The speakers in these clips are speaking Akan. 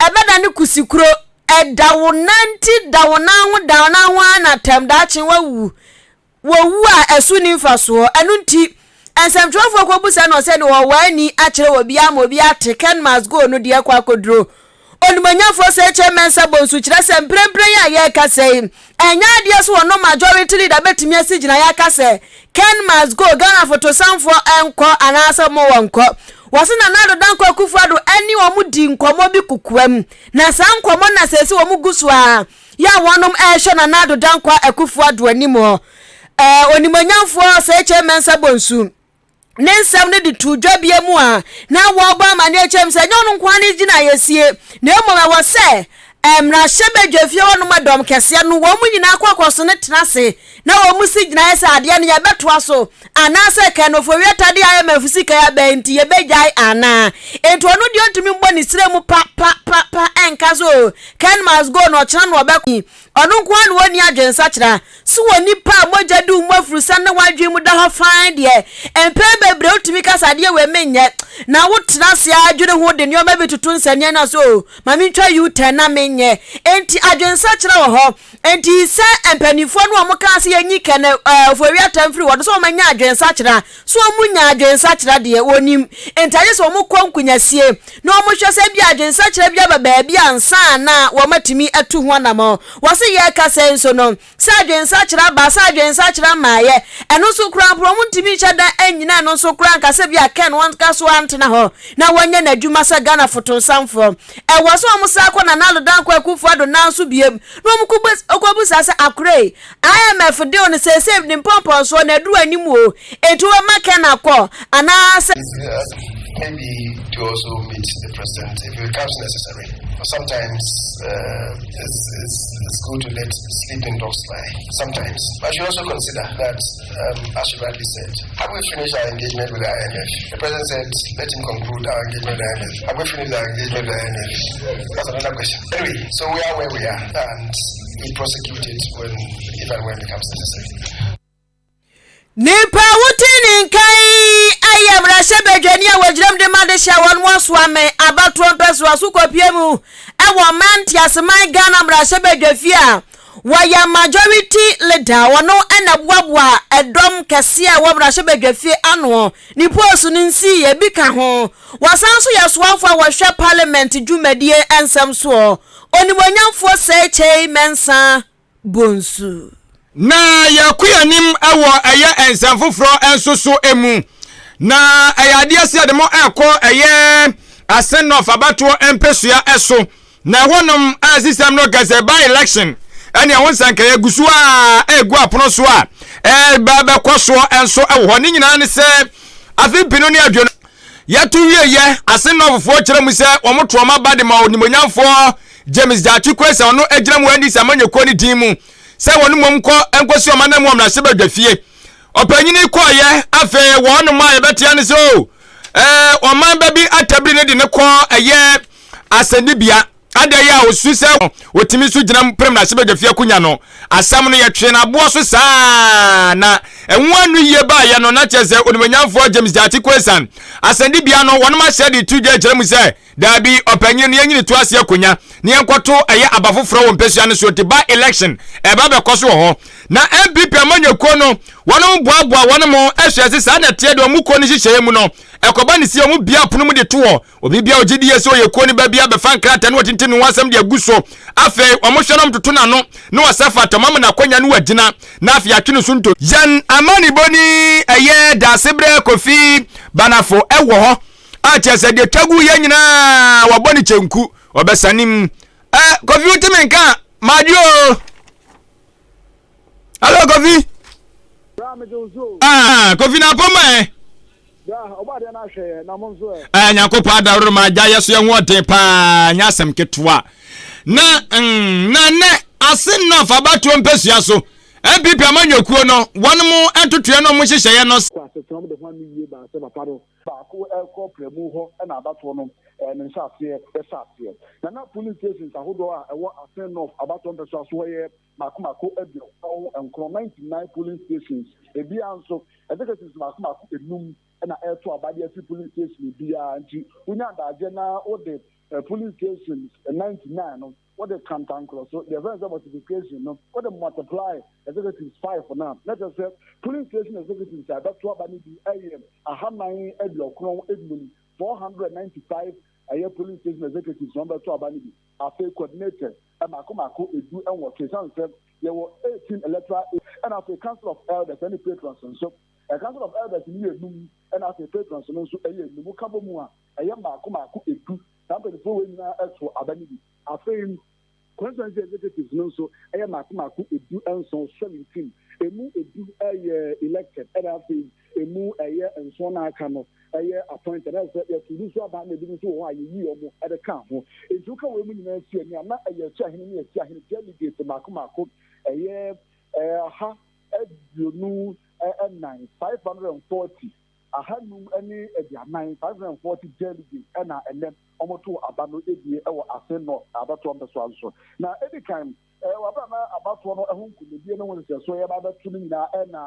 Ɛbɛdane kusikuro. Ɛda wo nan ti da wo nan ho da wo nan ho ara na tɛm daakye woawu. Wɔwu a ɛso nni mfasoɔ. Ɛno nti, nsɛmtwerɛfoɔ kɔbisa no sɛ ne wɔwɔ ani akyerɛ obiara ma obiara ate Ken must go no deɛ kɔ akɔduro. Onimuonyamfoɔ Seiche Mensah Bonsu kyerɛ sɛ mprempren yi a yɛrekasa yi, ɛnyɛ adeɛ sɛ ɔno majority leader bɛtumi asi gyinaeɛ aka sɛ Ken must go, Ghana fotosanfoɔ nkɔ anaasɛ mo wɔnkɔ. Wɔse Nana Addo Dankwa Akufo-Addo ne wɔn dii nkɔmmɔ bi kokoam, na saa nkɔmmɔ no na seesei wɔn gu so ara yɛ a wɔnom rehwɛ Nana Addo Dankwa Akufo-Addo anim hɔ. Ɛɛ Onimuonyamfoɔ Seiche Mensah Bonsu. ne nsɛm no de too dwa bia mu a na wɔrebɔ amanneɛ kyerɛ m sɛ ɛnyɛ ɔno nko ara ne gyinaeɛsie na mmom ɛwɔ sɛ mmarahyɛbadwafie hɔnom ɛdɔm kɛseɛ no wɔn mu nyinaa kɔ akɔso no tena ase na wɔn mu si gyinaeɛ sɛ adeɛ no yɛbɛtoa so anaasɛ kɛnofo tadeɛ a IMF sika yɛ abɛn nti yɛbɛgyae anaa. Enti ɔno deɛ ɔntumi mbɔ ne srɛ mu pa pa pa pa ɛnka so Ken must go na ɔkyena na ɔbɛkɔ. Ɔno nko ara na ɔnni adwensakyera. So wɔ nnipa a mogya di wo mu afurusa na w'adwene mu da hɔ fann deɛ, mpɛn bebree wotumi ka sɛ adeɛ wei menyɛ, na wotena ase ara dwene ho de nneɛma bi toto nsania no so, o, ma mentwa U-turn na menyɛ. Enti adwensakyera wɔ hɔ. Enti sɛ mpanimfoɔ no a wɔkaa sɛ yɛnyi Ken Ofori-Atta mfiri hɔ no, sɛ wɔanya adwensakyera. So wɔnya adwensakyera deɛ? Wɔnnim. Enti agye sɛ wɔkɔ nkonyasie na wɔhwɛ sɛ ebia adwensakyera bi aba baabi ansa na wɔatumi atu ho anammɔn. Wɔse yɛrekasa yi nso no, sɛ adwensakyera aba, sɛ adwensakyera mmaeɛ, ɛno nso koraa mpo wɔntumi nhyɛ da nnyina ɛno nso koraa nka sɛ ebia Ken wɔnka so ara ntena hɔ na wɔnyɛ n'adwuma sɛ Ghana fotonsamfoɔ. Ɛwɔ sɛ wɔsan kɔ Nana Addo Dankwa Akufo-Addo nan so biom na wɔkɔbisa sɛ Akorei, IMF deal no seesei ne mpɔmpɔnsoɔ no aduru anim o, enti wobɛma Ken akɔ anaasɛ. Maybe to also meet the president if it becomes necessary. But sometimes it's, it's, it's good to let sleeping dogs lie. Sometimes. But you also consider that, as you rightly said, have we finished our engagement with the IMF? The president said, let him conclude our engagement with the IMF. Have we finished our engagement with the IMF? That's another question. Anyway, so we are where we are, and we prosecute it when, if and when it becomes necessary. Nipa a wote ne nka yi yɛ mmarahyɛbadwani a wɔgyinam de ma de hyɛ wɔn asoa me abatoɔ mpɛsoa so kɔpie mu wɔ ɔman nteaseman Ghana mmarahyɛbadwafie a wɔyɛ majority leader. Ɔno na boaboa ɛdɔm kɛseɛ a ɛwɔ mmarahyɛbadwafie ano. Ne post no nsi ebi ka ho. Wɔsan nso yɛ soafoɔ a wɔhwɛ parliament dwumadie nsɛm soɔ. Onimuonyamfoɔ Sir Kyei Mensah Bonsu. Na yɛkɔ yɛn anim wɔ ɛyɛ nsɛm foforɔ nso so mu. Na ɛyɛ adeɛ sɛ yɛde mo ɛkɔ ɛyɛ Asen North abatoɔ mpesua so. Na ɛhɔnom a system no kɛsɛ by election ɛne ɛho nsankaeɛ gu so a ɛgu apono so a ɛba bɛkɔ soɔ nso wɔ hɔ. Ne nyinaa ne sɛ afe mpenu ne aduonu yɛto wieɛ Asen Northfoɔ kyerɛ mu sɛ wɔn to wɔn aba de ma onimonyamfoɔ James Gyakye Quays a ɔno gyina mu wɔ NDC amanyɔkuo no din mu sɛ wɔn mmom nkɔ nkɔsi wɔn anan mu wɔ mmarahyɛbadwafie. Ɔpanyin yi kɔɔyɛ afei wɔn a yɛbɛtea ne sɛ o ɛɛ ɔman ba bi atabiri ne de ne kɔ ɛyɛ asɛnnibea adɛn yɛ a osu sɛ otumi nso gyina mu pere mmarahyɛbadwafie akonnwa no. Asɛm no yɛtwee no aboɔ so saa na ɛho ano yie baayɛ no na kyerɛ sɛ onimonyamfoɔ James Gyakye Quayson asɛnnibea no wɔnom ahyɛ de to dwa kyerɛ mu sɛ Daabi, ɔpanyin no, yɛnyi ne to ase akonya na yɛnkɔto ɛyɛ aba foforɔ wɔ mpasua no so nti by election ɛba bɛkɔ so wɔ hɔ. Na NPP amanyɔkuo no, wɔnom boaboa wɔnom ho hwɛ se saa na ɛteɛ deɛ wɔn kuo no nhyehyɛeɛ mu no, ɛkɔba ne sie wɔn bia pono mu de to hɔ. Obi bia ɔgye die sɛ ɔyɛ kuo no ba bia bɛfa nkrataa na wɔtintim ne ho asɛm de agu so. Afei wɔn hwɛ na wɔn toto n'ano na wɔsɛ fata wɔn ama no akonya na wagyina na afei atwe ne so nto. Yɛn amanibɔni ɛyɛ Daasebrɛ Kofi Banafo ɛwɔ hɔ. A kyerɛ sɛ deɛ twa gu yɛ nyinaa wabɔ ne kyenku ɔbɛsane mu. Ɛ Kofi wote me nka madwo o. Hello Kofi. Ah, Kofi na apɔ ma ɛ. Ɛ Nyankopɔn adaworo ma agya yɛ so yɛ ho ɔden paa nyɛ asɛm ketewa. Na mm, na nɛ ase nnɔf abatoɔ mpasua so NPP amanyɔkuo no wɔn mo ntotoeɛ no mo nhyehyɛeɛ no. Kɔ asetena mu de ho anoyie baa sɛ papa no baako rekɔ prɛmu hɔ na abatoɔ no ne nhyɛaseɛ hyɛ aseɛ. Na na polling stations ahodoɔ a ɛwɔ Asen North abatoɔ mpɛsoa so hɔ yɛ mmaako mmaako 99, 99 polling stations. Ebiara nso, executives mmaako mmaako enum na ɛreto aba de afiri polling station biara. Nti wonya adagyeɛ na wode. Polling stations 99 no, wode kantankorɔ so, deɛ yɛfrɛ no sɛ multiplication no, wode multiply executives 5 no a, na kyerɛ sɛ polling station executives a ɛbɛto aba no bi yɛ 495, 495 ɛyɛ polling station executives na wɔbɛto aba no bi. Afei coordinators mmaako mmaako 18, ɛsiane sɛ yɛwɔ 18 electoral ɛna afei council of elders ɛne patrons nso. Council of elders no yɛ enum, ɛna afei patrons no nso yɛ enum. Woka bɔ mu a, ɛyɛ mmaako mmaako 10. Saa mpanimfoɔ wei nyinaa to aba no bi. Afei constituency executives no nso yɛ mmaako mmaako 17, 17. Emu 10 yɛ elected, ɛna afei emu ɛyɛ nson na aka no ɛyɛ appointed. Ɛna sɛ yɛto bi nso aba na ebi nso wɔ hɔ a yɛyi wɔn de ka ho. Nti woka wei mu nyinaa si ani a, na ɛyɛ Atuahene ne Atuahene delegates mmaako mmaako ɛyɛ 124, 540, 540, 540 delegates ɛna ɛnɛ wɔto aba no ebie ɛwɔ Assin North abatoɔ mpɛsoa nso. Na edi kan wabra na abatoɔ no ɛho nkonimdie no ho nhyehyɛsoɔ yɛba abɛto no nyinaa, ɛna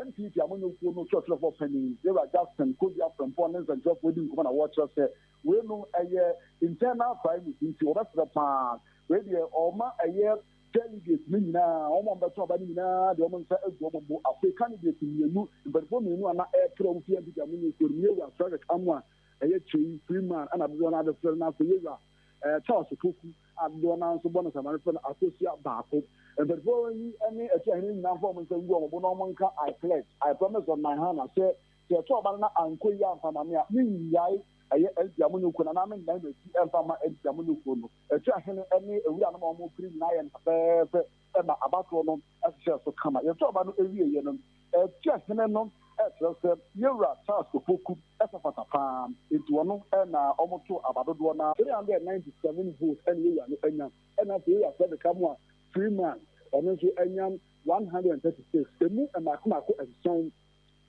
NPP amanyɔkuo no twerɛtwerɛfoɔ panin Yɛwura Justin Kodua Frempɔn ne nsɛntwerɛfoɔ di nkɔmɔ na wɔrekyerɛ sɛ wei no ɛyɛ internal primaries, nti wɔbɛsrɛ paa, wei deɛ ɔma ɛyɛ delegates no nyinaa, wɔn a wɔbɛto aba no nyinaa de wɔn nsa agu wɔn bo. Afei candidates mmienu, mpanimfoɔ mmienu a na ɛrepere wɔn fi NPP amanyɔkuo no, Yɛwura Frederick Amoah ɛyɛ Kyei Freeman ɛna dodoɔ no adefrɛ no, na afei Yɛwura Charles Opoku a dodoɔ no nso bɔ no samane frɛ no Akosua Baako. Mpanimfoɔ yi ne Atuahene nyinaa mfa wɔn nsa ngu wɔn bo na wɔn nka "I pledge, I promise on my honor" sɛ sɛ ɛto aba no na ankɔ yie amfa ma me a, mennyae ɛyɛ NPP amanyɔkuo no anaa mennan m'akyi ɛmfa mma NPP amanyɔkuo no. Atuahene ne awuranom a wɔpere nyinaa yɛ no fɛfɛɛfɛ ma abatoɔ no hyehyɛɛ so kama. Yɛto aba no awieeɛ no, Atuahene no kyerɛ sɛ Yɛwura Charles Opoku sɛ fata paa, enti ɔno na wɔto aba dodoɔ no ara. 397 votes na Yɛwura no anya, ɛna afei Yɛwura Frederick Amoah Freeman ɔno nso anya 136, emu mmaako mmaako nson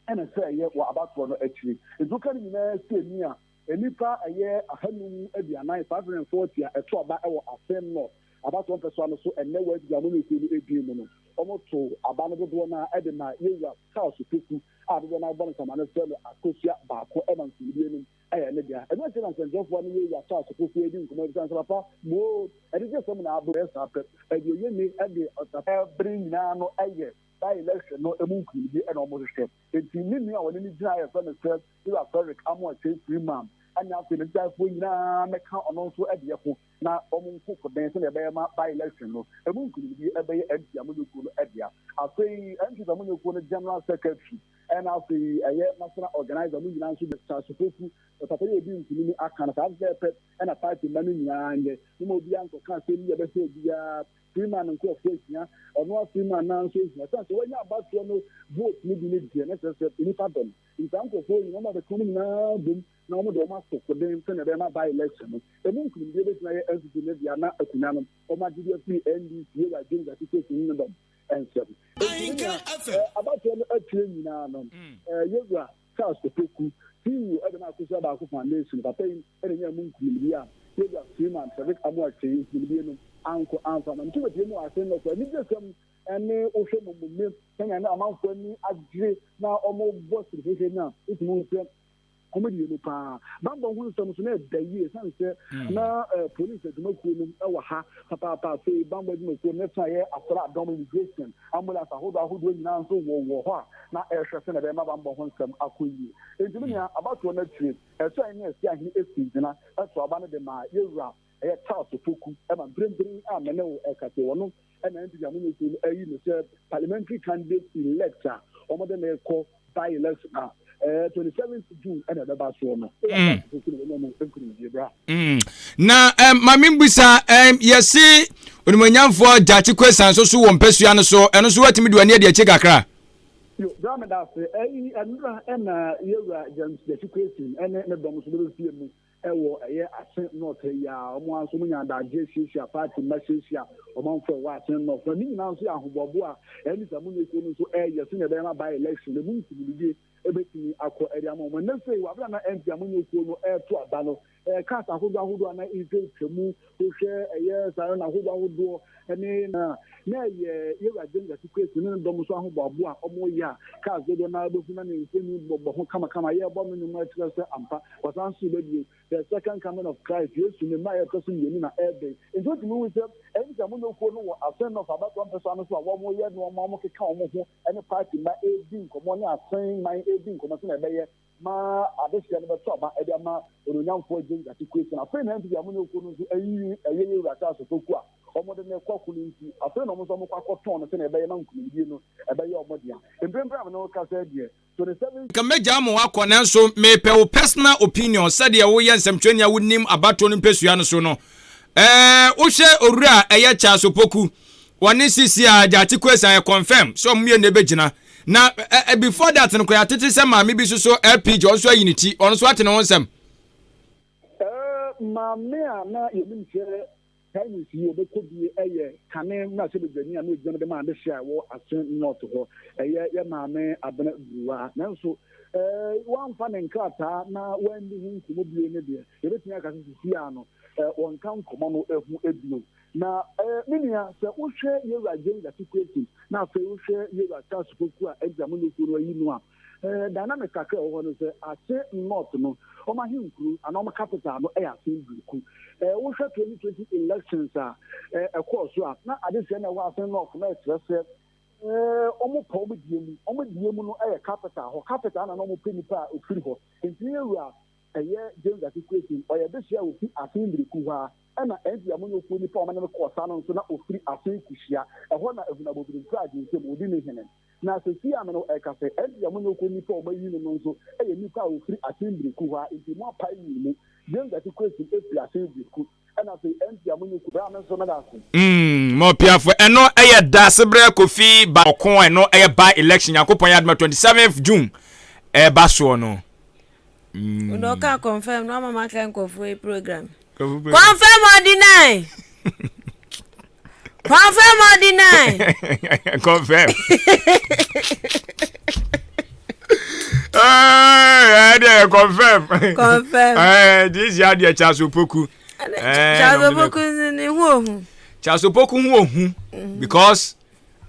na ɛsɛ ɛyɛ wɔ abatoɔ no akyiri. Nti woka ne nyinaa si ani a, nnipa ɛyɛ 540, 540 a ɛto aba wɔ Assin North abatoɔ mpɛsoa no so ɛnnɛ wɔ Adwuma Amanyɔkuo no edin mu no, wɔto aba no dodoɔ no ara de ma Yɛwura Charles Opoku a dodoɔ no ara bɔ no nsamane frɛ no Akosua Baako ma nkunimdie no yɛ ne dea. Ɛno akyi na nsɛntwerɛfoɔ ne Yɛwura Charles Opoku redi nkɔmmɔ abisa no sɛ, Papa, moo, anigyesɛm na aba yɛ saa pɛ, ɛdeɛ yɛnni de ɔsapɛ bere nyinaa no yɛ by-election no mu nkunimdie na wɔhwehwɛ. Enti ne nua a wɔne no gyina a yɛfrɛ no sɛ Yɛwura Frederick Amoah Kyei Freeman ne afei n'akyitaefoɔ nyinaa mmɛka ɔno nso deɛ ho na wɔn nko koden sɛdeɛ ɛbɛyɛ ma by-election no ɛmu nkunimdie ɛbɛyɛ NPP amanyɔkuo no dea. Afei NPP amanyɔkuo no General Secretary ɛna afei ɛyɛ National Organizer no nyinaa nso Charles Opoku, papa yi a ɔdi nkunim aka no saa pɛpɛɛpɛ ɛna party mma no nyinaa nyɛ. Moma obiara nkɔka asɛm bi a ɛbɛsɛ obiara. Freeman nkurɔfoɔ ahia, ɔno ara Freeman no ara nso ahia. Ɛsiane sɛ wanya abatoɔ no vote no bi no deɛ, na kyerɛ sɛ nnipa dɔm. Nti saa nkurɔfoɔ yi, wɔn a bɛka wɔn nyinaa bom na wɔde wɔn ato koden sɛnea ɛbɛyɛ ma by-election no ɛmu nkunimdie bɛtumi ayɛ NPP no dea na akonnwa no wɔn agye de afiri NDC Yewura James Atitire ne dɔm nsam. Enti ne nea abatoɔ no akyire nyinaa no, Yewura Charles Opoku, CEO de ma Akosua Baako Foundation, papa yi na ɛnyaa mu nkunimdie a Yewura Freeman Frederick Amoah Kyei nkunimdie no ankɔ amfa amma no. Nti wobɛpue mu wɔ ase nnɛ sɛ anigyesɛm ne wohwɛ mmommomme sɛnea na amanfoɔ ani agye na wɔrebɔ sirifefe no a, wotumi hu sɛ wɔn de yɛ mu paa. Bammɔ ho nsɛm nso na ɛda yie ɛsiane sɛ na polisi adwumakuo no wɔ ha papaapa. Afei bammɔ adwumakuo no fa yɛ asraadɔm, immigration, ambulance ahodoɔ ahodoɔ nyinaa nso wɔ wɔ hɔ a na ɛrehwɛ sɛnea ɛbɛyɛ ma bammɔ ho nsɛm akɔ yie. Enti me nua, abatoɔ no akyire, ɛsɛ ne ɛsi ahene esi gyina ɛto aba no de maa yɛwura ɛyɛ Charles Opoku ma mprempren a me ne wo ɛkasa yi, ɔno ɛna NPP amanyɔkuo no ayi no sɛ parliamentary candidate elect a wɔde no rekɔ by election a 27th June ɛna ɛbɛba soɔ no. Ɛyɛ Charles Opoku na wɔnya mu nkunimdie bra. Na ma membusa, yɛse onimonyamfoɔ Gyakye Quayson nso so wɔ mpasua no so, ɛno nso woatumi de w'ani adi akyi kakra? Yo, bra meda ase. Ɛyi ɛnora ɛna yɛwura James Gyakye Quayson ɛne ne dɔm nso bɛbɛfie mu wɔ ɛyɛ Asen North ha yi ara. Wɔn ara nso wɔnya adagyeɛ hyiahyia party mma hyiahyia ɔmanfoɔ a ɛwɔ Asen North. Na ne nyinaa nso yɛ ahoboaboa a ɛne Samunyɛkuo no nso ɛreyɛ sɛdeɛ ɛbɛyɛ ma by election no ɛmu nkunimdie ɛbɛtumi akɔ ɛde ama wɔn. Ɛnnɛ sei wɔ abere a na MP Amanyɔkuo no ɛreto aba no, Cars ahodoɔ ahodoɔ a na ɛretwatwa mu, wohwɛ ɛyɛ siren ahodoɔ ahodoɔ ne na na ɛyɛ Yewura James Gyasi Kwesi ne ne dɔm nso ahoboaboa a wɔreyɛ a cars dodoɔ no ara bɛhu na ne mfoni bobɔ ho kamakama. Yɛrebɔ no nnwom kyerɛ sɛ ampa wɔsan nso reba bio. The Second Coming of Christ, Yesu ne mmaeɛ a ɛtɔ so mmienu na ɛrebɛn. Nti wotumi hu sɛ ɛne sɛ amanyɔkuo no wɔ Asen North abatoɔ mpɛsoa no so a wɔreyɛ nnoɔma, wɔkeka wɔn ho ne party mma redi nkɔmmɔ ne Asen man redi nkɔmmɔ sɛdeɛ ɛbɛyɛ ma adehyeɛ no bɛto aba de ama Onuonyamfoɔ James Gyasi Kwesi no. Afei na NPP amanyɔkuo no nso ayiyi ɛyɛ Yewura Charles Opoku a wɔde no rekɔ ko no nti, afei na wɔn nso wɔkɔ akɔtɔn no sɛdeɛ ɛbɛyɛ ma nkunimdie no ɛbɛyɛ wɔn dea. Mprempren a me ne wo rekasa yi deɛ, 27. Nka mɛgyaa mo akɔ nanso mepɛ wo personal opinion sɛdeɛ woyɛ nsɛmtwerɛni a wonim abatoɔ no mpɛsua no so no. Ɛɛ wohwɛ owura a ɛyɛ Charles Opoku wɔne sisi a Gyakye Quayson yɛ confirm sɛ wɔn mmienu na ɛbɛgyina na ɛ before that no koraa yɛatete sɛ maame bi nso so LPG ɔno nso ayi ne ti ɔno nso ate ne ho nsɛm. Ɛɛ maame a na yɛnim sɛ Chinese yi ɔbɛkɔ bi yɛ kane mmarahyɛbadwani a na ɔgyina mu de ma adehye a ɛwɔ Asen North hɔ. Ɛyɛ yɛ maame Abena Duruwa. Nanso wamfa ne nkrataa na wanni ho nkɔmmɔ bio no deɛ, yɛbɛtumi aka sɛ seesei ara no wɔnka nkɔmmɔ no ho bio. Na me nua, sɛ wohwɛ Yewura James Gyasi Quayson na afei wohwɛ Yewura Charles Poku a Agya Munukuo no ayi no a, dynamic kakra a ɛwɔ hɔ no sɛ Ase North no, wɔn ahenkuro anaa wɔn capital no yɛ Asen Duku. Wohwɛ 2020 elections a ɛkɔɔ so a, na adesua na ɛwɔ Asen North no ɛkyerɛ sɛ wɔn pɛ wɔn deɛ mu, wɔn deɛ mu no yɛ capital hɔ, capital na na wɔn pɛ nipa a ofiri hɔ. Nti Yewura ɛyɛ James Gyasi Quayson, ɔyɛ dehyeɛ a ofi Asen Duku hɔ a. Ɛna Ɛnti amanyɔkuo nipa a wɔne no kɔɔ sa no nso na ɔfiri Asen Kuhyia, ɛhɔ na Ahunabobiri Nkragye nsam ɔdi ne hene. Na seesei a me ne wo ɛreka sɛ, Ɛnti amanyɔkuo nipa a wɔayi no no nso yɛ nipa a ɔfiri Asen Biriku hɔ a, nti moapae mmienu, James Gyasi Kwesi firi Asen Biriku, ɛna afei Ɛnti amanyɔkuo. Bra me nso meda ase. Mm, Mɔpiafo, ɛno ɛyɛ Daasebrɛ Kofi ba ɔko a ɛno ɛyɛ by election Nyankopɔn yɛ adoma 27th June ɛɛba soɔ no. Mm. Wode ɔka confirm no ama maka nkurɔfoɔ yi program. Confirm or deny? Confirm or deny? Confirm. Ɛɛ deɛ confirm. Confirm. Ɛɛ this year deɛ Charles Opoku. Charles Opoku ne ho ohu. Charles Opoku ho ohu mhm. because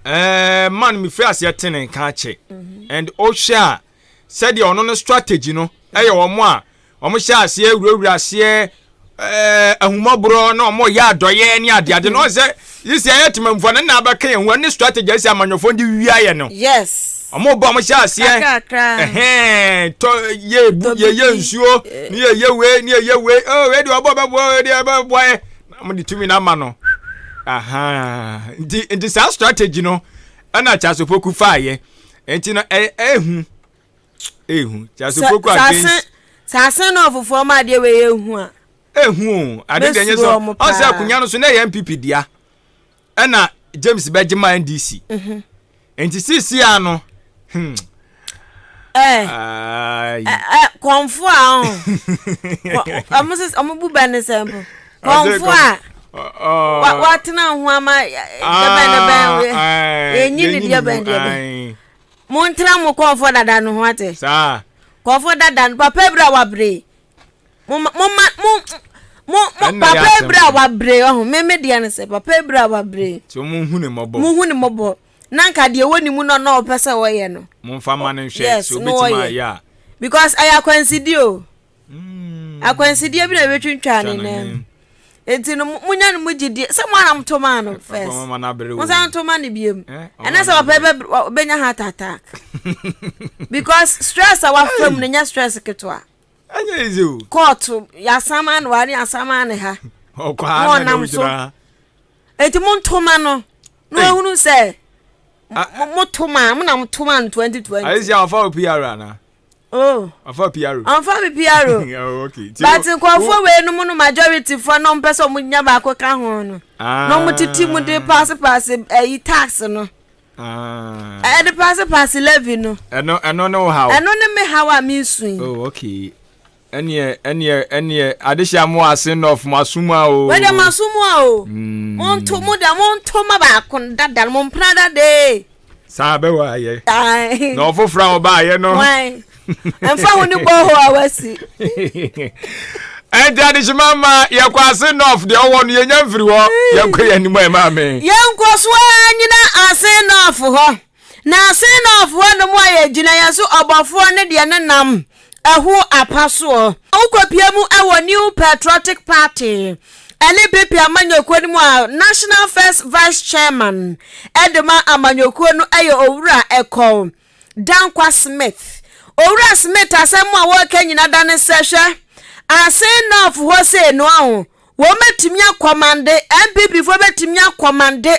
ɛɛ man mi fi aseɛ tene nka akyɛ mhm. and ɔhwɛ a. sɛdeɛ ɔno no strategy no ɛyɛ wɔn a wɔn hyɛ aseɛ wurawura aseɛ ɛɛ ahumɔborɔ na wɔn yɛ adɔyɛ ne adeade na ɔsɛ sisi ɛyɛ temamufoɔ no na abɛka yɛn ho ɛne strategy ɛsɛ amanyɔfoɔ de wia yɛ no yes wɔn bɔ wɔn hyɛ aseɛ ɛhɛn tɔ yɛ ebu yɛ yɛ nsuo ne yɛ yɛ wei ne yɛ yɛ wei oh wei deɛ ɔbɔ bɛboa wei deɛ ɛbɛboa yɛ na wɔn de tumi na ama no ahan nti nti saa strategy no ɛna kyasopoku fa yɛ. Enti no ɛyɛ ehu. Ehu. Kyerɛ poku against. Saase na ɔfofoɔ ma adeɛ wei ehu a. Ehu o. Ade deɛ nyɛ sɛ ɔsɛ akonnwa no so na ɛyɛ NPP dea. Ɛna James bɛgye ma NDC. Mhm. Enti sisi a no. Hmm. Eh. Eh, kɔnfo a ɔn. Ɔmo sɛ ɔmo bu bɛ ne sɛ mpo. Kɔnfo a. Watena ho ama dɛbɛn dɛbɛn yɛnyi ne deɛ bɛn deɛ bɛn. Montena mo kɔnfo dada no ho ate. Saa. Kɔnfo dada no papa ebira wabere. Mo mo mo mo mo papa ebira wabere ɔho meme deɛ no sɛ papa ebira wabere. Tí mo hu ne mmɔbɔ. Mo hu ne mmɔbɔ. Na nka deɛ ɛwɔ ne mu no na ɔpɛ sɛ ɔyɛ no. Momfa ma no nhwɛ sɛ obɛtumi ayɛ a. Because ɛyɛ akwansideɛ o. Mm. Akwansideɛ bi na ɛbɛtwintwaa ne nan mu. Nti no munya no mu gyidie sɛ mo ara moto maa no first. Mo san to ma no biom. Eh, Ɛnɛ sɛ papa bɛnya heart attack. Because stress a wafa mu no nyɛ stress ketewa. Ɛnyɛ easy o. Court yasama no wa ne yasama ne ha. Ɔkɔ ha na ɔgyina ha. Enti monto ma no na wahunu sɛ moto ma mo na moto ma no 2020. Ayɛ sɛ ɔfa wo PR ana? Oh. Ɔfa PR. Ɔnfa mi PR. Oh, okay. But nkurɔfoɔ wei no mu no majority foɔ na ɔmpɛ sɛ ɔmo nya baako ka ho no. Na ɔmo tete mu de paase paase ɛyi tax no. Ah. Ɛde paase paase levy no. Ɛno ɛno ne wo haw. Ɛno ne me haw a mi su yi. Oh, okay. Ɛneɛ ɛneɛ ɛneɛ adehyɛ mo ase nɔf mo aso mu a o. Wɛdeɛ mo aso mu a o. Mm. Mo nto mo deɛ mo nto ma baako dada mo mpena dada ee. Saa bɛ wɔ ayɛ. Na ɔfoforɔ a ɔba ayɛ no. Wan nfa ho ne bɔɔho a wasi. Ɛnti adehyema ma yɛkɔ ase nɔf deɛ ɔwɔ no yɛnya mfiri hɔ yɛnkɔ yɛn anim ɛ maame. Yɛnkɔ so ara nyina ase nɔf hɔ. Na ase nɔf hɔ nom a yɛgyina yɛn so ɔbɔfoɔ ne deɛ ne nam ɛho apa soɔ. Wokɔpie mu wɔ New Patriotic Party ɛne PP amanyɔkuo no mu a National First Vice Chairman de ma amanyɔkuo no yɛ Owura Ekow Dankwa Smith. Owura Smith asɛm a wɔreka nyina da ne sɛ, hwɛ, Asen North hɔ sei no aho, wɔn bɛtumi akɔmande, NPP foɔ bɛtumi akɔmande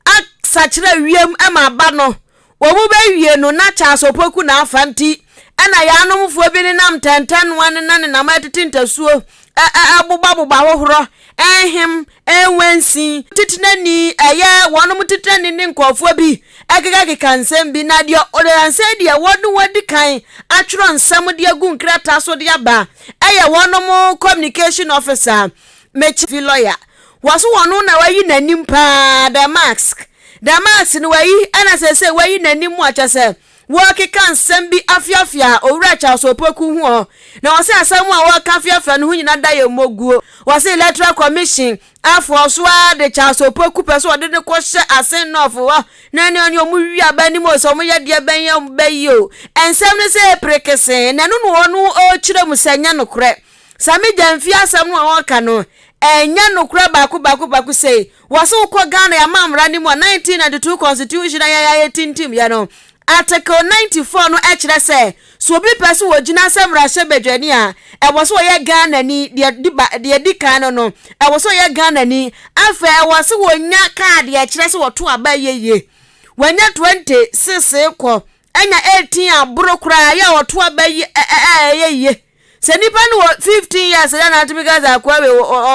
asakyera wiem ma aba no. Wɔn bɛwie no na Charles Opoku na afa nti ɛna yaanomfoɔ bi nenam ntɛntɛnoa nena nenam ɛtete ntasuo ɛbobaboba ahohorɔ ɛnhem ɛnwansi titenani ɛyɛ wɔnom titenani ne nkurɔfoɔ bi ɛkekakeka nsɛm bi na deɛ ɔdansɛ deɛ wɔn wɔdi kan atwerɛ nsɛm de agu nkrataa so de aba ɛyɛ wɔnom communication officer Mekyfi lawyer wɔso wɔn na wayi n'anim paa the mask The mask no wayi ɛna seesei wayi n'anim a kyɛ sɛ wɔrekeka nsɛm bi afiafia Owura Charles Opoku ho ɔ. Na wɔse asɛm a wɔreka afiafia no ho nyina da yɛ mmɔguo. Wɔse Electoral Commission afoɔ so ara de Charles Opoku pɛ sɛ wɔde no kɔhyɛ Asen North hɔ na ɛne ɔne ɔmo wi aba anim o sɛ ɔmo yɛ deɛ bɛn yɛ ɔmo bɛyi o. Nsɛm no sɛ ɛpere kesee na ɛno na ɔno ɔrekyerɛ mu sɛ ɛnyɛ nokorɛ. Sammy Gyamfi asɛm no a ɔreka no ɛnyɛ nokorɛ baako baako baako sei. Wɔse wokɔ Ghana yɛ amammra no mu a, 1992 constitution a yɛn ayɛ tintim yɛ no, Article 94 no kyerɛ sɛ, sɛ obi pɛ sɛ ɔgyina sɛ mmarahyɛbadwani a, ɛwɔ sɛ ɔyɛ Ghanani, deɛ di ba, deɛ di kan no no, ɛwɔ sɛ ɔyɛ Ghanani, afei ɛwɔ sɛ wɔnya kaade a ɛkyerɛ sɛ wɔto aba yie. Wanya 26 kɔ, anya 18 aboro koraa yɛ a ɔto aba yi ɛ ɛ ɛyɛ yie. Sɛ nipa no wɔ 15 years dɛ na atumi ka sɛ akoa wei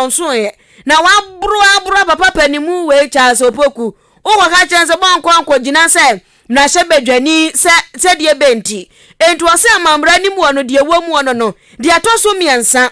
ɔnsoeɛ na waboro aboro apapa panimu wei Charles Opoku wokɔka kyerɛ no sɛ bɔnkɔ nkɔgyina sɛ mmarahyɛbadwani sɛ sɛdeɛ bɛ nti enti ɔsɛ amammra no mu wɔ no deɛ ɛwɔ mu wɔ no no deɛ ɛtɔ so mmiɛnsa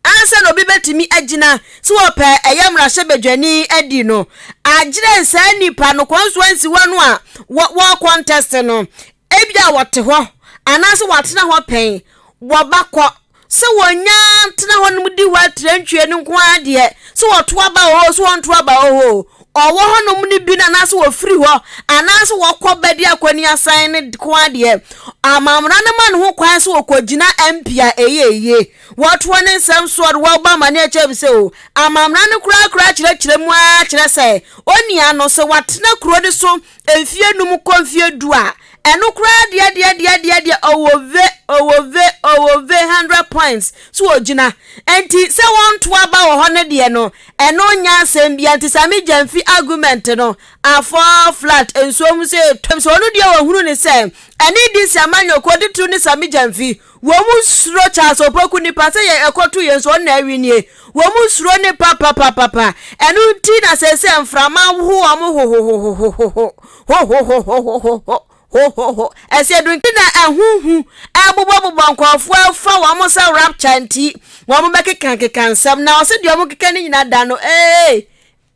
ansa na obi bɛtumi agyina sɛ wɔpɛ ɛyɛ mmarahyɛbadwani adi no agyerɛ saa nipa no kɔnsoansi hɔ no a wɔ contest no Ebia wɔte hɔ anaasɛ wɔatena hɔ pɛn, wɔba kɔ. Sɛ wɔnya tena hɔ nom di hɔ atirantwie no nko ara deɛ, sɛ wɔto aba wɔ hɔ o, sɛ wɔnto aba wɔ hɔ o, ɔwɔ hɔnom no bi no anaasɛ wɔfiri hɔ anaasɛ wɔkɔ bɛdi akɔniasan no nko ara deɛ, amammerɛ no ma no ho kwan sɛ wɔkɔgyina MP a ɛyɛ yie. Wɔtoɔ ne nsɛm soɔ no, wɔbɔ amanneɛ kyerɛ me sɛ o, amammerɛ no korakora kyerɛkyerɛ mu ara kyerɛ sɛ onua no, sɛ watena kuro no so mfie num kɔ mfie du a, ɛno koraa deɛ deɛ deɛ deɛ deɛ ɔwɔ ve ɔwɔ ve ɔwɔ ve hundred points so ɔgyina. Nti sɛ wɔnto aba wɔ hɔ no deɛ no, ɛno nyɛ asɛm bia. Nti Sammy Gyamfi argument no afall flat, nsuo mu sɛ ɛtwam. Sɛ ɔno deɛ ɔhunu ne sɛ ɛne DC amanyɔkuo titiriw ne Sammy Gyamfi Wɔn suro Charles Opoku nipa sɛ yɛ ɛkɔto yɛn so ɔno na awi nie. Wɔn suro ne papapapapa. Ɛno nti na sɛsɛ mframa ho wɔn hohohohohoho hohohohohoho hohoho. Ɛsɛ do nti na ɛho hu ɛbobɔbobɔ nkurɔfoɔ ɛfa wɔn sɛ rapture nti wɔn bɛkeka keka nsɛm na ɔsɛ deɛ wɔn keka ne nyina da no ee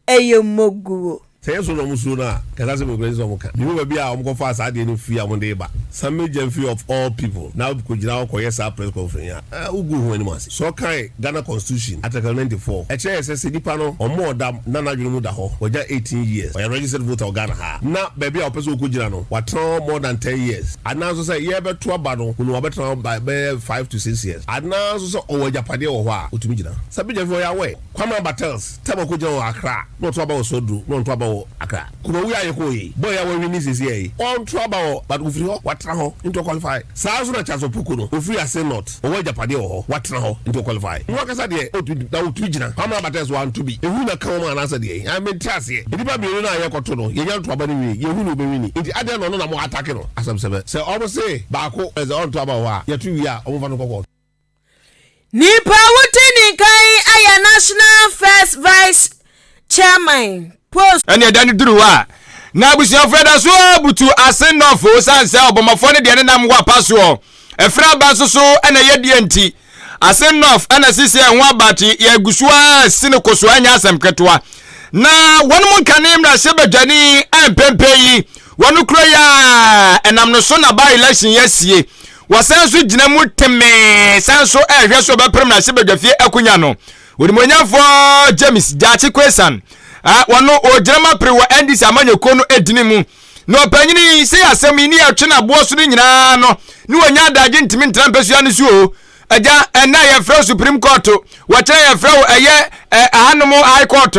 ɛyɛ moguo. Sɛ ɛnyɛ suro na wɔn suro no a, nka saa asɛm yi koraa ɛnsɛ sɛ wɔn ka. Mennim baabi a wɔn kɔfaa saa adeɛ no firi a wɔn de reba. Sammy Gyamfi of all people na wokɔgyina hɔ kɔyɛ saa press conference yi a, eh, wogu wo ho anim ase. Sɛ ɔkae Ghana constitution, article 94, ɛkyerɛ yɛ sɛ sɛ nipa no ɔmmɔɔ dam na n'adwene mu da hɔ, wagya 18 years, ɔyɛ registered voter wɔ Ghana ha a, na baabi a ɔpɛ sɛ ɔkɔgyina no, watena hɔ more than 10 years, anaa nso sɛ yɛrebɛto aba no mu no wabɛtena hɔ by bɛyɛ 5 to 6 years, anaa nso sɛ ɔwɔ agyapadeɛ wɔ hɔ a, ɔtumi gyina. Sammy Gyamfi ɔyɛ aware. Kwame Bartels, time a ɔkɔgyina wɔ Accra na ɔto aba wɔ Swedru na ɔnto aba wɔ Accra. Kumawu yi a yɛkɔɔ yi, boy a wawini seesei yi, ɔnto aba wɔ but ɔfiri hɔ, watena hɔ nti ɔqualify. Saa nso na Charles Opoku no, ɔfiri Asin North, ɔwɔ agyapadeɛ wɔ hɔ, watena hɔ nti ɔqualify. Ɔno ankasa deɛ ɔtumi na ɔtumi gyina. Kwame Bartels wanto bi. Ehu na ɛka wɔn anaasɛ deɛn? Ae mente aseɛ. Nnipa mmienu no a yɛkɔto no, yɛnya nto aba no wie, yɛhu nea ɔbɛwini. Nti adɛn na ɔno na mo attack no? Asɛm sɛbɛ. Sɛ wɔse baako sɛ ɔnto aba wɔ hɔ a, yɛto wie a wɔmfa no nkɔ court. Nipa a wote ne nka yi yɛ National First Vice Chairman post. Ɛne ɛda no duru hɔ a, na abusuafoɔ ɛda so ara butu ase nnɔfo sane sɛ ɔbɔmmɔfoɔ no deɛ ne nam wɔ apa soɔ. Ɛfiri aba nso so na ɛyɛ deɛ nti. Ase nnɔf ɛna sisi ɛho aba te yɛgu so ara si no koso ɛnyɛ asɛm ketewa. Na wɔn mu nkane mmarahyɛbadwani mpempem yi wɔn kuro yi a ɛnam no so na by election yɛ sie. Wɔsan nso gyina mu temee san nso rehwɛ sɛ wɔbɛpere mmarahyɛbadwafie akonya no. Onimuonyamfoɔ James Gyakye Quayson, wɔno ɔgyina mu apere wɔ NDC amanyɔkuo no edini mu. Na ɔpanyini yi, sei asɛm yi ne yɛtwe no aboɔ so no nyinaa no, ne wɔnya adagye ntumi ntra mpasua no so o. Agya, ɛnnɛ a yɛfrɛ wo Supreme Court, wɔkyerɛ yɛfrɛ wo ɛyɛ ahanom High Court.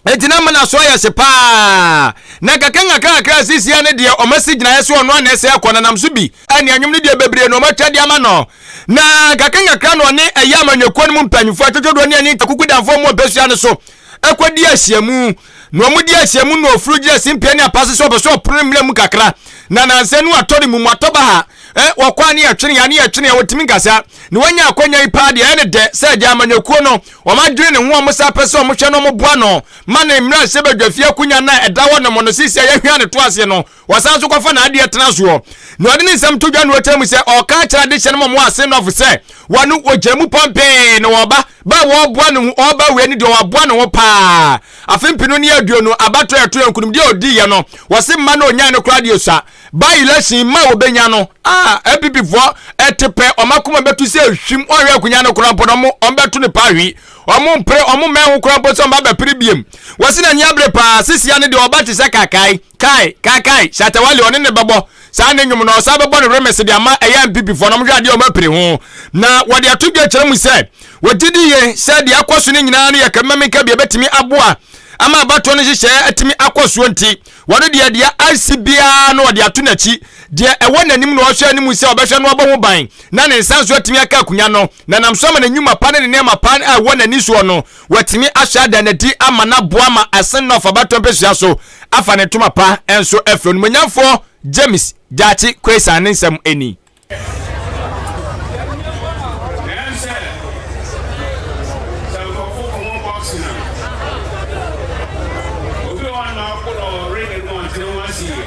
Enti na mana so ayɛ hye paa. Na nkakrankakra sesia no deɛ ɔma si gyinaeɛ sɛ ɔno ana ɛsɛ ɛkɔ na nam so bi. Ɛne anwom no deɛ bebree na ɔmatwa de ama no. Na nkakrankakra na ɔne ɛyɛ amanyɔkuo no mu mpanyinfoɔ atwotwodoɔ ne ɛne akukudanfoɔ mu mpasua no so ɛkɔdi ahyiamu. Na wɔn di ahyiamu na ɔfuru gyina simpie ne apa so sɛ ɔpɛ sɛ ɔpono mmira mu kakra. Na nansa nu atɔ ne mu mu atɔ baha. Ɛ wɔkɔ a ne yɛtwene a ne yɛtwene a wɔtumi nkasa. Na wanya akwanya yi paa deɛ ɛyɛ ne dɛ sɛ agya amanyɔkuo no Wɔn adwene ne ho a wɔsan pɛ sɛ wɔhwɛ no wɔboa no ma ne mmarahyɛbadwafie akonya no a ɛda hɔ nom no seesei a yɛahwia ne to aseɛ no, wɔsan nso kɔfa n'adeɛ tena soɔ. Na ɔde ne nsɛm to dwa na ɔkyerɛ mu sɛ ɔreka akyerɛ adehyeɛ no ma wɔn ase nɔfo sɛ wɔn wɔgyina mu pɔmpee na wɔba ba a wɔreboa ne ho ɔreba wei no deɛ wɔaboa ne ho paa. Afe mpenu ne aduonu abatoɔ a ɛto yɛ nkunimdie a ɔdiiɛ no wɔse mma no ɔnyae no koraa deɛ sua. By election ma wɔbɛnya no a NPP foɔ ɛte pɛ wɔn akoma bɛtu sɛ hwim wɔnhwɛ akonya no koraa mpo na wɔn wɔn bɛto no paa hwi wɔn mpere wɔn mmɛn ho koraa mpo sɛ wɔn ba bɛpere biem wɔsi na ni abere paa sisia no deɛ ɔba te sɛ kakae kae kakae Shatta Wale ɔne ne bɛbɔ saa ne nnwom no ɔsan bɛbɔ no remix de ama ɛyɛ NPP foɔ na wɔn hwɛ adeɛ wɔn apere ho na wɔde ato dwa kyerɛ mu sɛ wɔgye di yie sɛ deɛ akɔ so no nyinaa no yɛ kɛmɛmenka bi ɛbɛtumi aboa ama abatoɔ no nhyehyɛeɛ atumi akɔ soɔ nti Wɔno deɛ, deɛ asi biara no ɔde ato n'akyi, deɛ ɛwɔ n'anim na ɔhwɛ anim sɛ ɔbɛhwɛ no abɔ ho ban, na ne nsa nso atumi aka akonnwa no, na nam so ama ne nnwuma pa ne ne nneɛma pa a ɛwɔ n'ani soɔ no, watumi ahwɛ ada no adi ama no aboa ma Asen North abatoɔ mpesua so afa ne ntoma pa nso afiri. Onimuonyamfoɔ James Gyakye Quayson ne nsɛm ni. Nanso sɛ nkurɔfo kɔbɔ boxing a, obi wɔ hɔ a na ɔko no wɔ ring no mu a ɔnte ne ho ase yie.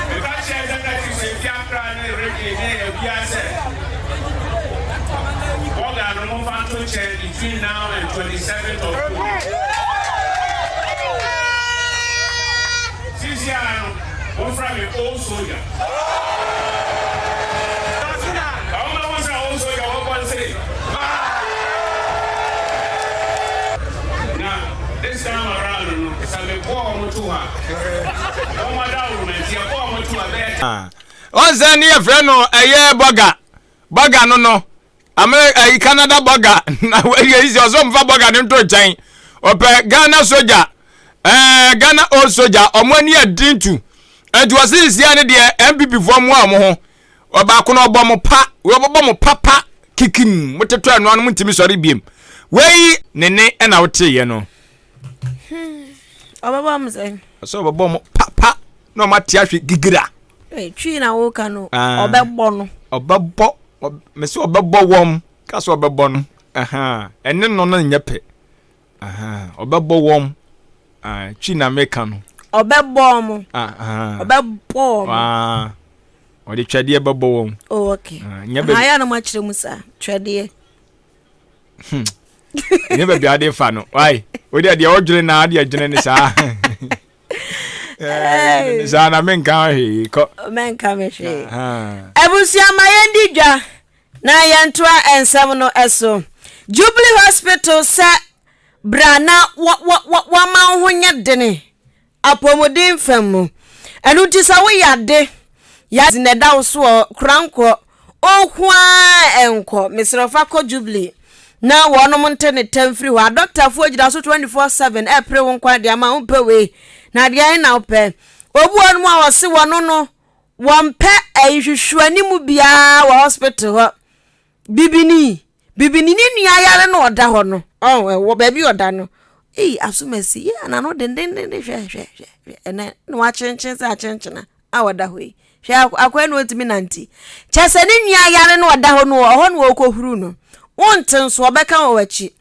Meka kyerɛɛ executives a efi Accra ne region ne obiara sɛ, Bɔga no momfa nto nkyɛn between now and 27th October. Seesei ara no, wɔfrɛ me Old Soldier. Wɔn sɛ ne yɛfrɛ no ɛyɛ bɔga bɔga no no amere ɛyi Canada bɔga na wɔyɛ yi sɛ ɔsɛ ɔmfa bɔga no nto nkyɛn ɔpɛ Ghana soja ɛɛ Ghana old soja ɔmo ani adi ntu nti wɔsi nsia ne deɛ NPP foɔ mmoa ɔmo ho ɔbaako no ɔbɔ mo pa wɔbɛbɔ mo papa kikim mo tetɔ ɛnoa no mo ntumi sɔre biem wei ne ne ɛna woteeɛ no. Hmm. Ɔbɛbɔ mo sɛn? Ɔsɛ ɔbɛbɔ mo papa na ɔmo ate ahwe gigira. Twi na woka no ah. ɔbɛbɔ no. Ɔbɛbɔ mesi ɔbɛbɔ wɔm ka sɛ ɔbɛbɔ no ɛne no no nyɛ pɛ ɔbɛbɔ wɔm twi na meka no. Ɔbɛbɔ wɔn. Ɔbɛbɔ wɔn. Ɔde twɛdeɛ bɛbɔ wɔn. Oh okay. Nyɛ baabi. Ayɛ anam akyerɛ mu saa twɛdeɛ. Hmm. Nyɛ baabi ade fa no. Wai. O deɛ deɛ ɔdwene na adeɛ dwene ne saa. Eh, saa na menka hwee kɔ. Menka me hwee. Abusua ma yɛn di dwa na yɛntoa nsɛm no so. Jubilee Hospital sɛ bra na wɔma wo ho nyɛ dene apɔmuden fam mu. Ɛno nti sɛ woyɛ ade, yɛ na ɛda wo soɔ, korankɔ, Ɔnko ara nkɔ. Mesrɛ wo fa kɔ Jubilee na wɔnom nte ne tɛm firi hɔ. Adɔktafoɔ gyina so 24/7 ɛpere wo nkwa de ama wo mpɛ wei na deɛ ɛhe na wopɛ. Obi wɔ nom a wɔse wɔno no wɔmpɛ ɛyi hwehwɛni mu biara wɔ hospital hɔ. Bibini, bibini ne nua yare na ɔda hɔ no. Ɔn ɛwɔ baabi ɔda no. Ei asomasi yɛ anano dendenden hwɛ hwɛ hwɛ hwɛ ɛnɛ na wakyenkyen sɛ akyenkyena a ɔda hɔ yi. Hwɛ akoa no ɔntumi nante. Kyɛ sɛ ne nua yare na ɔda hɔ no ɔhɔ na ɔrekɔhuru no. Wonte nso ɔbɛka wɔ w'akyi.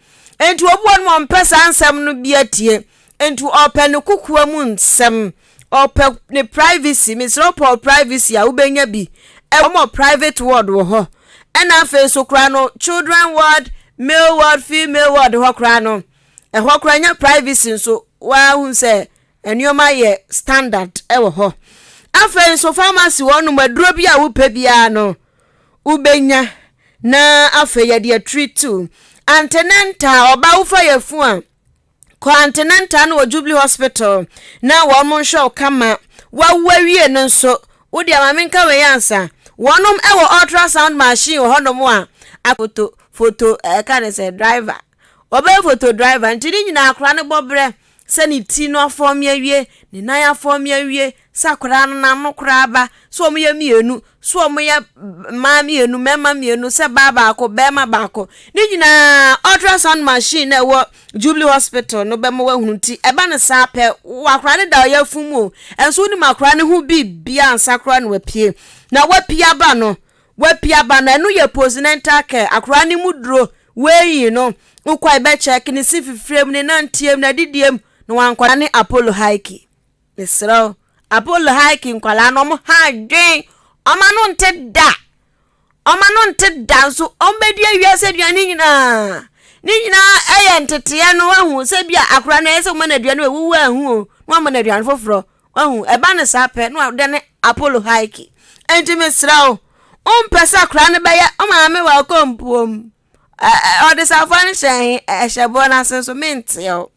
Enti obi wɔ no ma ɔmpɛ saa nsɛm no bi atie. Enti ɔpɛ ne kokoa mu nsɛm. Ɔpɛ ne privacy. Mesrɛ wopɛ wo privacy a wobɛnya bi. Wɔwɔ private ward wɔ hɔ. Ɛna afei nso koraa no children ward, male ward, female ward hɔ koraa no ɛhɔ koraa nya privacy nso woahu sɛ Nneɛma yɛ standard wɔ hɔ. Afei nso pharmacy hɔ nom aduro bi a wopɛ biara no. wobɛnya na afei yɛde atreat wo. Antenatal, ɔbaa wofa yafunu a, Kɔ antenatal no wɔ Jubilee Hospital na wɔn nhwɛ wo kama. Wawu awie no nso, wo deɛ ma menka wei ansa. Wɔnom wɔ ultrasound machine wɔ hɔnom a, a foto, foto, ɛka ne sɛ driver. Wɔbɛyɛ foto driver nti ne nyinaa akwadaa no bɔ berɛ sɛ ne ti no afɔme awie, ne nan afɔme awie, sɛ akwadaa no n'ano koraa ba, sɛ wɔyɛ mmienu, So wɔyɛ mmaa mmienu, mmarima mmienu, sɛ baa baako, barima baako. Ne nyinaa ultrasound machine na ɛwɔ Jubilee Hospital no bɛma wahunu nti ɛba no saa pɛ akwadaa no da ɔyɛ fun mu o. Ɛnso wonim akwadaa no ho biribiara ansa koraa na wapue. Na wapue aba no, wapue aba no ɛno yɛ postnatal care. Akwadaa no mu duro weighing no, wokɔ a yɛbɛkyɛke ne se fifire mu, ne nanteɛ mu, n'adidie mu na wankɔda ne Apollo hike. Mesrɛ wo, Apollo hike nkwadaa no, wɔn ha adwen, wɔn ano nte da, wɔn ano nte da nso, wɔn bɛdi awiase aduane nyinaa. Ne nyinaa ɛyɛ nteteɛ no wahu sɛ bi a akora no ɛyɛ sɛ wɔma no aduane wɔ wuwu ahu o, na wɔama no aduane foforɔ wahu, ɛba no saa pɛ na wɔde ne Apollo hike. Enti mesrɛ wo, wompɛ sɛ akora no bɛyɛ ɔmaame wɔ akɔmpuom, ɔde safoa no hyɛ ɛhyɛ boɔ no ase nso menteɛ wo.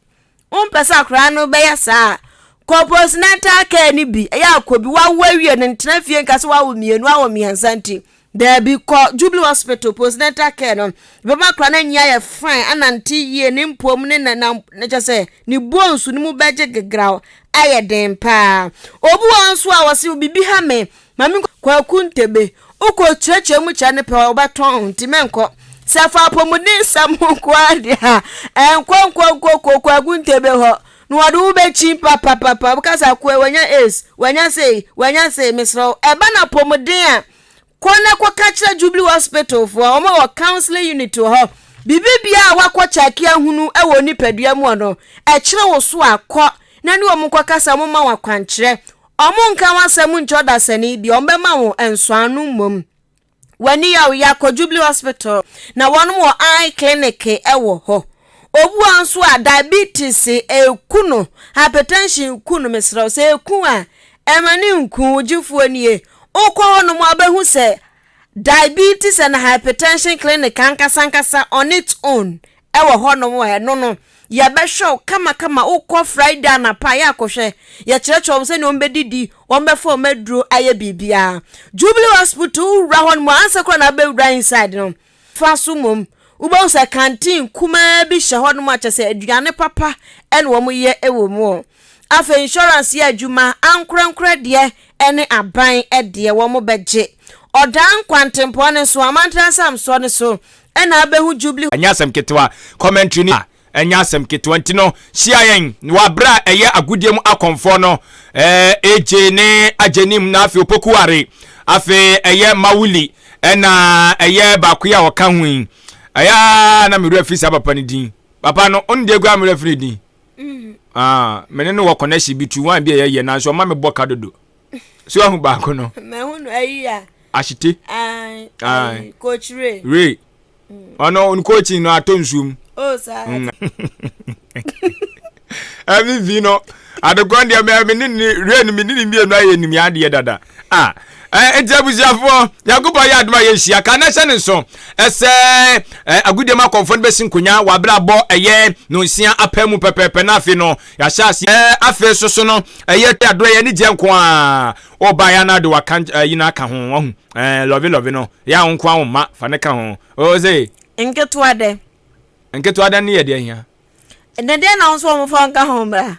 Wompɛ sɛ akwadaa no bɛyɛ saa a, kɔ postnatal care no bi. Ɛyɛ a kɔ bi. Woawo awie no, ntena fie nka sɛ woawo mmienu, woawo mmiɛnsa nti. Daabi, kɔ Jubilee Hospital postnatal care no. Ɛbɛma akwadaa no anyi ayɛ fine, anante yie, ne mpom ne ne nam, ne kyɛ sɛ ne bones no mu bɛgye gegraw ayɛ den paa. Obi wɔ hɔ nso a wɔse biribi ha me, Ma me nkɔ Kwaku Ntebe. Wokɔ kyerɛkyerɛ mu kyerɛ no pɛ ɔbɛtɔn nti mɛnkɔ. Sɛ fa apɔmuden nsɛm ho nko ara deɛ a, ɛnkɔ nkɔ nkɔ kɔ Kwaku Ntebe hɔ na wɔde wo bɛkyi papapapa. Woka sɛ akoa wanya AIDS, wanya sei, wanya sei, mesrɛ wo. Ɛba no apɔmuden a, kɔ na kɔka kyerɛ Jubilee Hospital foɔ, wɔn wɔ counseling unit wɔ hɔ. Biribi biara a wakɔ kyɛke ahunu wɔ nipadua mu no, ɛkyerɛ wo so a, kɔ na ne wɔn nkɔkasa, wɔn ma wo akwankyerɛ. Wɔnnka w'asɛm nkyerɛ ɔdasani bi, wɔbɛma wo nsɔano mmom. W'ani yaw ya, kɔ Jubilee Hospital na wɔnom wɔ eye clinic wɔ hɔ. Obua nso a diabetes ɛku no, hypertension ku no, mesrɛ wo sɛ ɛku a, ɛma ne nku wo, gyefoɔ nie. Wokɔ hɔnom a wobɛhu sɛ Diabetes and Hypertension Clinic ankasa ankasa on its own wɔ hɔnom a ɛno no yɛbɛhwɛ wo kamakama wokɔ Friday anapa a yɛ akɔhwɛ yɛkyerɛkyerɛ wɔn sɛnea wɔbɛdidi wɔbɛfa wɔn aduro ayɛ biribiara Jubilee Hospital wowura hɔnom a ansa koraa na wobɛwura inside no fa so mmom wobɛhu sɛ canteen kumaa bi hyɛ hɔnom a kyerɛ sɛ aduane papa na wɔyɛ wɔ mu afei insurance yɛ adwuma ankorankorɛ deɛ ne aban deɛ wɔbɛgye. Ɔdaa nkwantempɔn no so, amantra nsamsoɔ no so na wobɛhu Jubilee. Ɛnyɛ asɛm ketewa, commentary no ɛnyɛ asɛm ketewa nti no hyia yɛn wɔ abere a ɛyɛ agodie mu akɔmfoɔ no AJ ne Agyenim na afei Opokuware afei ɛyɛ Mawuli ɛna ɛyɛ baako yi a ɔka ho yi ɛyɛ a na mewura fi saa papa no din papa no ɔno deɛ gua mewura fi ne din Ah, me ne no wɔ connection bi tu one bi a yɛyɛ nanso ɔma me bɔ ka dodo. So ahu baako no. Mahu no ayi a. Ahyete. Ayi, coach Ray. Ray. Mm. Ɔno coaching no atɔ nsuo mu. Oh, saa. Mm. MV no adekɔn deɛ mɛ me ne ne Ray no me ne ne mmienu ayɛ nim yɛ adeɛ dada. Ah, eh, nti abusuafoɔ nyankopɔn yɛ adom a yɛnhyia ka na hyɛ ne nso ɛsɛ eh, agodie mu akɔmfoɔ no bɛsi nkonya wɔ abrabɔ ɛyɛ nonsia apɛ mu pɛpɛɛpɛ na afei no yɛahyɛ ase eh, afei so so no ɛyɛ adoɛ yɛ ne gyeɛ nko a ɔba yɛ na de waka yi no aka ho wahu eh, lɔve lɔve no yɛ a wo nko a wo mma fa ne ka ho o sɛ nketewa dɛ nketewa dɛ ne yɛ deɛ hia ɛnɛ deɛ na wo nso wɔn fa nka ho mmra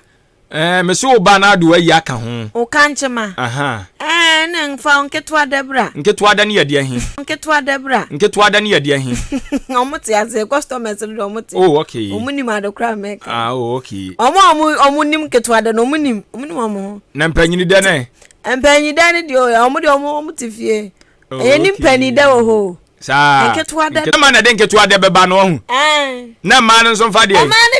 Ɛɛ, mese wo ba na ade w'ayi aka ho. Wo kankyema. Aha. Ɛɛ, ne nfa wo nketewa dɛ bra. Nketewa dɛ ne yɛ deɛ he? Nketewa dɛ bra. Nketewa dɛ ne yɛ deɛ he? Ɔmo te aseɛ, customers no deɛ ɔmo te. Oh, okay. Ɔmo nim ade koraa mɛka. Ah, oh, okay. Ɔmo a ɔmo ɔmo nim nketewa dɛ no, ɔmo nim, ɔmo nim ɔmo ho. Na mpanyini dɛ nɛ? Mpanyin dɛ ne deɛ ɔmo deɛ ɔmo ɔmo te fie. Oh, Ɛyɛ ne okay. mpanyin dɛ wɔ hɔ o. Saa. Nketewa dɛ. Mma na ɛde nketewa dɛ bɛba no ɔho. Ɛɛ. Na mmaa no nso mfa deɛ. Mmaa no.